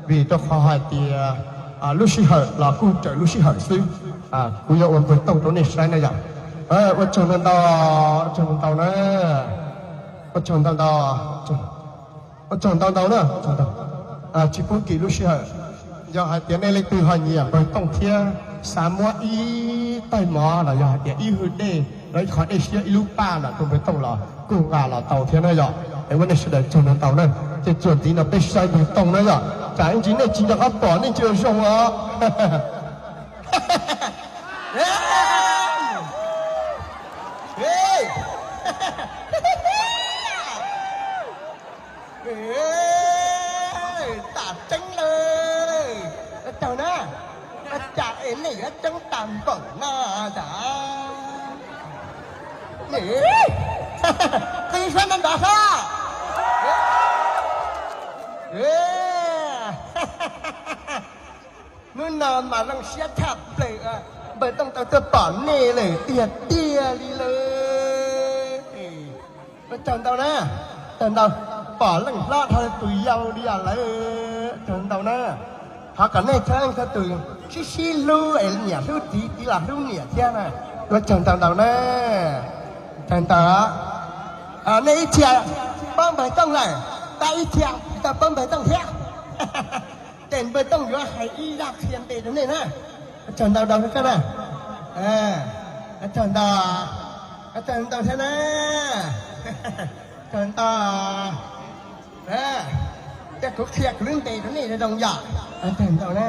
Vim rau qhov hais tias lub sij hawm los kuj raws lub sij hawm xwb. Kuv yuav ua npawg tooj rau nej saib na yom. Ua tsaug ntau ntau, ua tsaug ntau ntau na, ua tsaug ntau ntau, ua tsaug ntau ntau na. Tsis pub kim lub sij hawm. Yog hais tias nej leej twg ho nyiam npawg tooj thiab xav muab ib taig mov los yog hais tias ib hwj dej los ib qho dej siab ib lub paj los rau npawg tooj los kuj nqa los tau thiab na yom. Es ua nej sawv daws tsaug ntau ntau na. Ces txuas ntxiv no peb saib npawg tooj na yom, tsam ib ntsis nej tsis nco qab pom nej tsis ua zoo os. Tam tseeb lawm, tag na, cas es nej yuav tseeb tag npaum no tas. Qw suab nrov nrov sab. Hnub no mas zoo siab tshaj plaws, npawg tooj tau tuaj pom nej lawm tiag tiag li lawm. Ua tsaug ntau na, tsaug ntau, pom leej hlob dhau tus yau li os lawm, tsaug ntau na. Thov kom nej txhua leej txhua tus sib sib hlub es nyiam hlub txiv, txiv los hlub niam thiab na. Ua tsaug ntau ntau na, tsaug ntau. Nej ib txhia paub npawg tooj lawm, tab ib txhia tsis tau paub npawg tooj thiab. Ces npawg tooj yuav hais ib zaj qhia npe rau nej na. Ua tsaug ntau ntau na, ua tsaug ntau, ua tsaug ntau thiab na. Tsaug ntau. Ces kuv qhia kuv lub npe rau nej zoo zoo yom. Ua tsaug ntau na.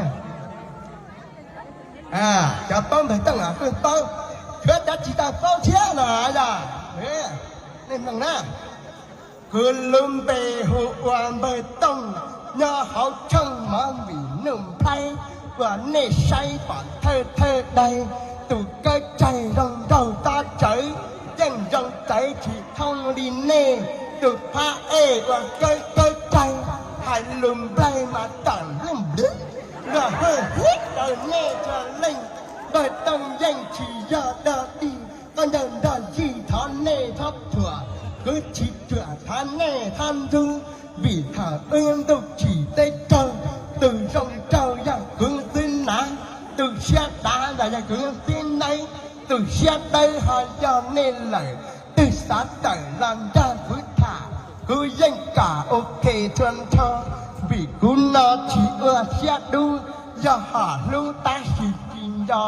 Cov paub npawg tooj los kuj paub, tshuav cov tsis tau paub thiab los yog, nej mloog na. Kuv lub npe hu ua npawg tooj, nyob hauv tshooj mov vim nuj nplhaib, uas nej saib pom thawj thawj daig, tus kawb tsaig zoo nraug tob tsawv, yeej zoo tsawv tsis thooj li nej. Tus phab ej uas kawb kawb tsaig, hais lus nplaig mas tam lub nplwb, luag hwj hwb rau nej txhua leej. Npawg tooj yeej tsis yog dog dig, koj ncaws nrog yig thov nej txhob thuam, kwv tsis ruam thov nej txhob ntxub, vim thaum wb ntuj tsim teb raug, tus zoo nraug yog kuv xwb na, tus siab dav los yog kuv xwb nawb, tus siab dawb ho yog nej lawm. Twg xav tawm los nrog kuv tham, kuv yeej kam ok txhua nrho, vim kuv no tsis ua siab dub, yog hom hlub tab sis tsis nco.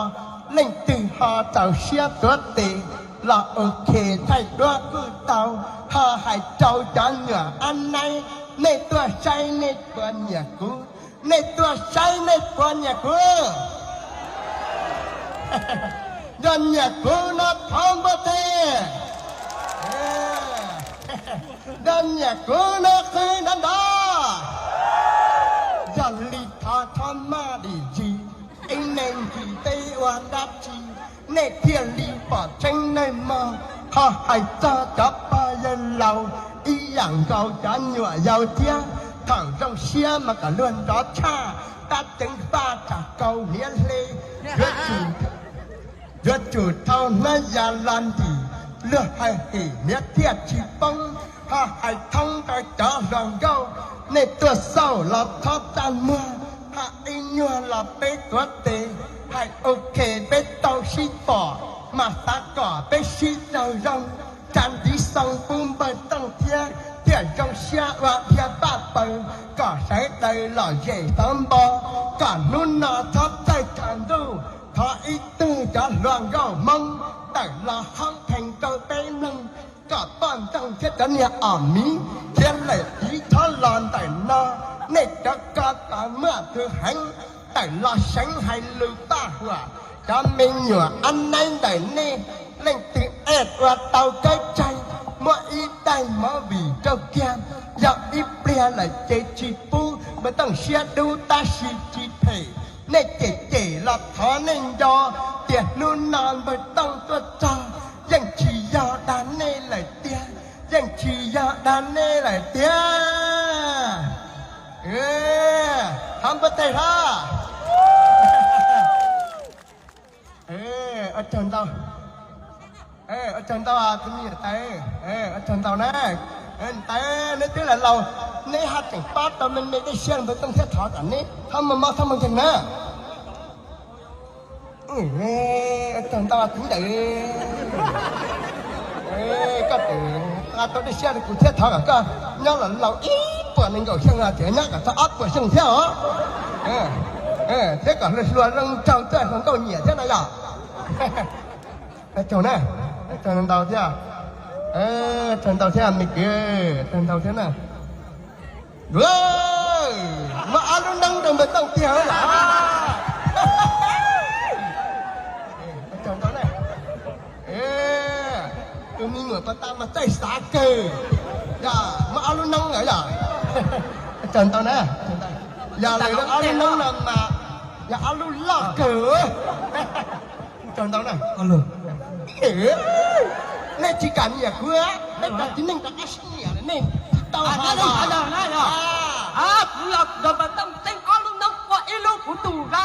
Leej twg ho txaus siab tuav tes los ok thaij duab kuj tau. Ho hais rau cov nyuam ab naib, nej tuaj saib nej puas nyiam kuv? Nej tuaj saib nej puas nyiam kuv? Yog nyiam kuv no thov npuaj teg. Yog nyiam kuv no qw nrov nrov. Yog li thov txhob maj dim zis, ib neeg ntsis peb ua dab tsi nej thiaj li pom tseeb nawb mog. Ho hais txog cov pog yawg laus ib yam nkaus cov nyuam yaus thiab, thaum zoo siab mas kom luag nrov tshaj, tab ceev faj tsam kaus hniav hle, yuav tsum thau hnab ya los ntim, luag hais him hniav thiaj tsis poob. Ho hais thoob rau cov hluas nkauj, nej tuaj xauj los txhob txaj muag, ho ib nyuag los peb tuav tes, hais ok peb tau sib pom, mas xav kom peb sib raug zoo. Tsam ntxiv xoo pub npawg tooj thiab, thiaj zoo siab ua dhia paj paws, kom sawv daws lom zem xov npo, kom hnub no txhob txawj tshav ntuj. Thov ib tug cov hluas nkauj Hmoob tawm los hoob theej rau peb mloog, kom poj ntxoog thiab cov niag os miv thiab lawm tiv txhob los ntawm no. Nej cov ko taw muaj txwv heev, tawm los seev hais lus paj huam. Cov me nyuam ab naib ntawm nej, leej twg ej ua tau kawb tsaig, muab ib daig movie rau kiag, yog ib pliag lawm ces tsis pub. Npawg tooj siab dub tab sis tsis phem, nej cem cem los thov nej nco tias hnub no npawg tooj tuaj txog, yeej tsis yog dag nej lawm tiag, yeej tsis yog dag nej lawm tiag. Thov npuaj teg hlo. Ua tsaug ntau, ua tsaug ntau tus me nyuam tais, ua tsaug ntau na. Tais, neb twb laus laus, Neb haj tseem pab tau me me dej siab Npawg Tooj thiab, thov kom neb txhob muaj mob txhob muaj nkeeg na. Tsaug ntau txiv ntawd. Koj tseem nqa tau dej siab rau kuv thiab, thov kom koj nyob los laus ib puas nees nkaum xyoo los tseem nyob kom txog ob puas xyoo thiab os. Thiab kom hluas hluas zoo nraug tuaj hluas nkauj nyiam thiab no yom. Tsaug na, tsaug ntau thiab. Tsaug ntau thiab me kwv, tsaug ntau thiab na. Muab ob lub noob rau Npawg Tooj tiag lawm. Tsaug ntau na. Tus me nyuam pas tas mas txaij xav kawg. Yog muab ob lub noob lawm yom. Tsaug ntau na. Yog lawm ob lub noob no mas yog ob lub loj kawg. Tsaug ntau na. Nej tsis kam nyiam kuv, nej cov txiv neej rov qab sib nyiam lawm nej tsis tau hais los. Kuv los nrog Npawg Tooj txeeb ob lub noob ua ib lub kuv tus na.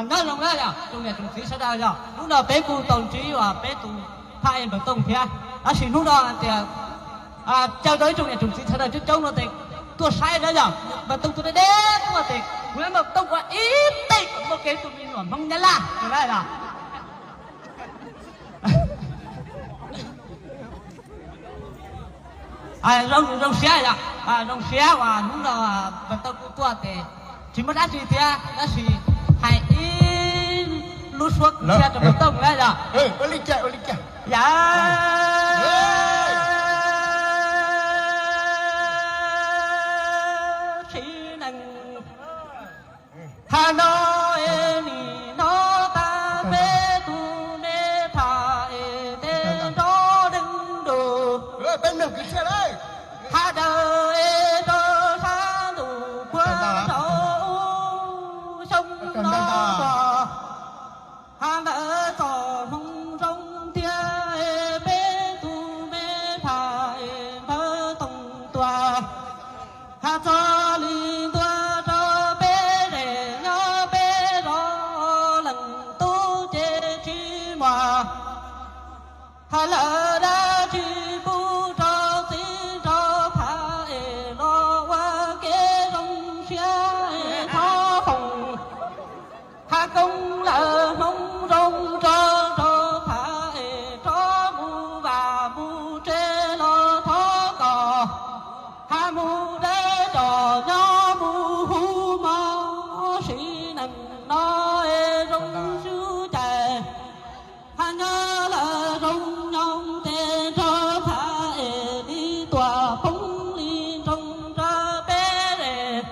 Nyob zoo na yog tsoom niam tsoom txiv sawv daws, yog hnub no peb kuj tau ntsib uas peb tus phaj ej Npawg Tooj thiab, tab sis hnub no hais tias caw tau ib tsoom niam tsoom txiv sawv daws coob coob no ces tuaj saib na yog Npawg Tooj tuaj deb deb tuaj ces kuv yuav Npawg Tooj ua ib teg kom muaj kev tus me nyuam Hmoob Nyab Laj na yog. Zoo, zoo siab yom, zoo siab uas hnub no Npawg Tooj kuj tuaj ces tsis muaj dab tsi thiab, tab sis hais ib lub suab kwv txhiaj rau Npawg Tooj na yom. Yog txiv neej Thaum no es nim no tas peb tus me phaj es tej nrov deeg dua, peb mloog kwv txhiaj lawm, haj daws es rau sab ntuj puag rau xyoo no, haj lawv txoj hmoo zoo thiab es peb tus me phaj es Npawg Tooj tuaj. Haj txog li ntua rau peb zej nyob peb zos leej tub ces tsis muaj haj lawm dab tsi pub rau txiv rau phaj es los ua kev zoo siab es thov foom haj koob lawm hmoov zoo rau rau phaj es rov mus vaj mus tsev los thov kom haj mus deb cov nyob mus hu mov sim neej no es zoo sib cais. Haj nyob lawm zoo nyob ces rau phaj es li tuam poob li nroo rau peb es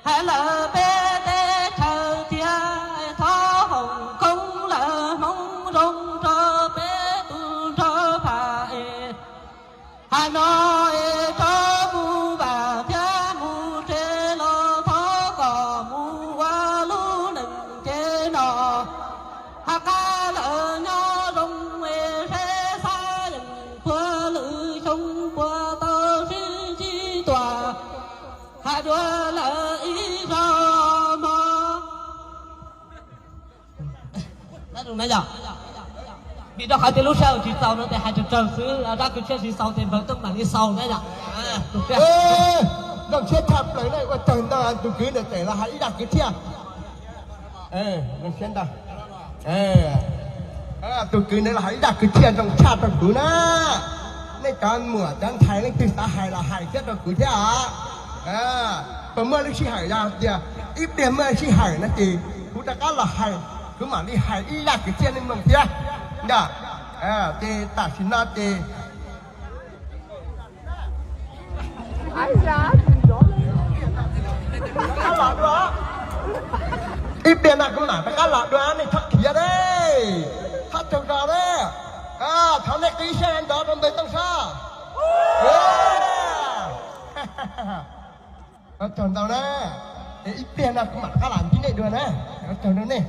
haj lawm peb teb chaws thiab thov foom koob lawm hmoov zoo rau peb tus nrog phaj es haj no es rov mus vaj thiab mus tsev los thov kom mus ua lub neej ces no haj qab lawm nyob zoo es seb xav yeej puag lwm xyoo puas tau sib ntsib tuaj haj dua lawm ib zaug mog. Vim rau qhov tias lub sij hawm tsis txaus no ces hais tsawg tsawg xwb, zaj kwv txhiaj tsis xaus ces Npawg Tooj mam li xaus na yom. Zoo siab tshaj plaws na, ua tsaug ntau tus kwv ntawd tseem los hais ib zaj kwv txhiaj. Zoo siab ntau. Tus kwv ntawd los hais ib zaj kwv txhiaj zoo tshaj rau kuv na. Nej cov muam cov ntxhais leej twg xav hais los hais thiab rau kuv thiab os. Puas muaj lub sij hawm, yog tias ib pliag muaj sij hawm no ces kuv rov qab los hais, kuv mam li hais ib zaj kwv txhiaj nej mloog thiab ntag. Ces tam sim no ces ib pliag no kuv mam rov qab los dua, nej txhob khiav ne, txhob tsaug zog ne. Thov nej qhib saib nrov rau Npawg Tooj saib. Ua tsaug ntau na. Ib pliag no kuv mam rov qab los ntsib nej dua na. Ua tsaug rau nej.